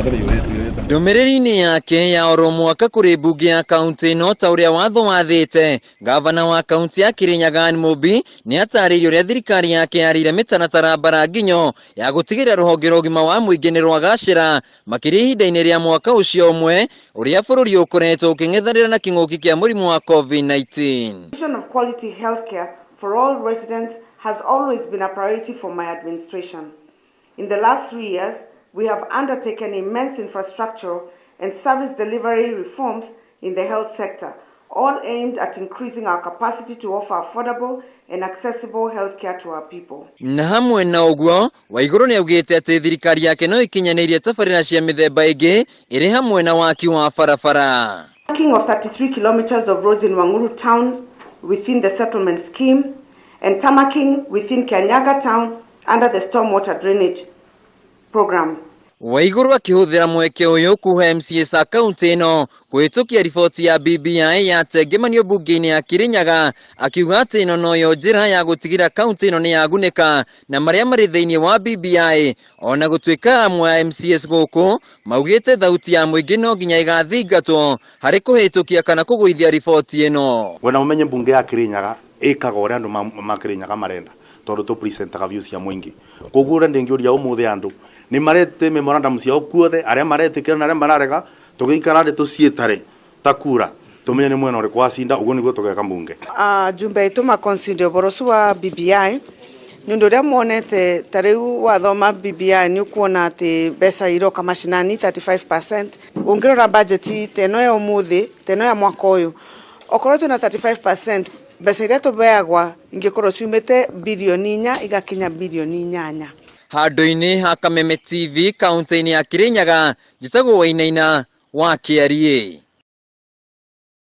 Ndũmĩrĩri-inĩ yake ya oro mwaka kũrĩ mbunge ya kaunti ĩno ta ũrĩa watho wathĩte, gavana wa kaunti ya Kirinyaga Ann Mumbi nĩ atarĩirie ũrĩa thirikari yake yarĩire mĩtaratara mbara nginyo ya gũtigĩrĩra rũhonge rwa ũgima wa mũingĩ nĩ rwagacĩra makĩria ihinda-inĩ rĩa mwaka ũcio ũmwe ũrĩa bũrũri ũkoretwo ũkĩng'ethanĩra na kĩng'ũki kĩa mũrimũ wa COVID-19. Provision of quality healthcare for all residents has always been a priority for my administration. In the last 3 years, we have undertaken immense infrastructural and service delivery reforms in the health sector, all aimed at increasing our capacity to offer affordable and accessible healthcare to our people. Na hamwe na ũguo, Waiguru nĩ augĩte atĩ thirikari yake no ĩkinyanĩirie tabarĩra cia mĩthemba ĩngĩ ĩrĩ hamwe na waki wa barabara. Marking of 33 kilometers of roads in Wanguru town within the settlement scheme and tarmacking within Kianyaga town under the stormwater drainage program. Waiguru akĩhũthĩra mweke ũyũ kuhe MCAs a kaunti ĩno kũhĩtũkia riboti ya BBI ya tengemanio mbunge-inĩ ya Kirinyaga, akiuga atĩ ĩno noyo njĩra ya gũtigĩrĩra kaunti ĩno nĩ yagunĩka na marĩa marĩ thĩinĩ wa BBI, ona gũtuĩka amwe a MCAs gũkũ maugĩte thauti ya mũingĩ no nginya ĩgathingatwo harĩ kũhĩtũkia kana kũgũithia riboti ĩno. Wena umenye mbunge ya Kirinyaga ĩkaga ũrĩa andũ ma Kirinyaga marenda, tondũ tũ presentaga views cia mũingĩ. Koguo ũrĩa ndĩngĩũria ũmũthĩ, andũ nĩ marete memorandum ciao kuothe, arĩa maretĩkĩra na arĩa mararega, tũgĩikara thĩ tũciĩtare ta kura, tũmenye nĩ mwena ũrĩkũ wacinda. Ũguo nĩguo tũgeka mbunge. Jumbe aitũ maconsider ũhoro ũcio wa BBI, nĩ ũndũ ũrĩa monete. Ta rĩu wathoma BBI, nĩ ũkuona atĩ mbeca iroka macinani 35%. Ũngĩrora budget ta ĩno ya ũmũthĩ, ta ĩno ya mwaka ũyũ, okorwo twĩna 35%, mbeca iria tũbeagwa ingĩkorwo ciumĩte 4 birioni igakinya 8 birioni. Handũ-inĩ ha Kameme TV kaunti-inĩ ya Kirinyaga, njĩtagwo Wainaina wa Kĩariĩ.